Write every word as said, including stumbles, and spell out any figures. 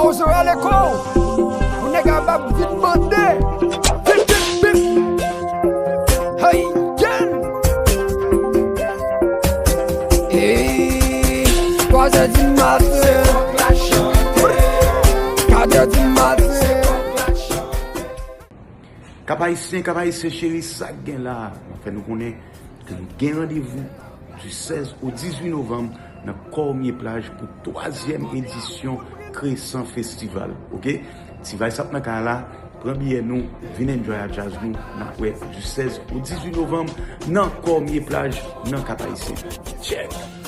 Poze w aleko, yon nèg a bab vin mande. Vip, vip, vip. Hey, Jen. Hey, twa zè di maten. Kat zè di maten. Kap Ayisyen, Kap Ayisyen cheri, sa k gen la? Mwen fè nou konnen ke nou gen randevou du sèz au dix-huit novanm nan Cormier Plage pou twazyèm edisyon Crescent Festival, oke? T-Vice ap nan kay la, pran biyè nou, vin enjoy a djaz nou, n ap wè du sèz au dix-huit novanm nan Cormier Plage, nan Kap Ayisyen. Check!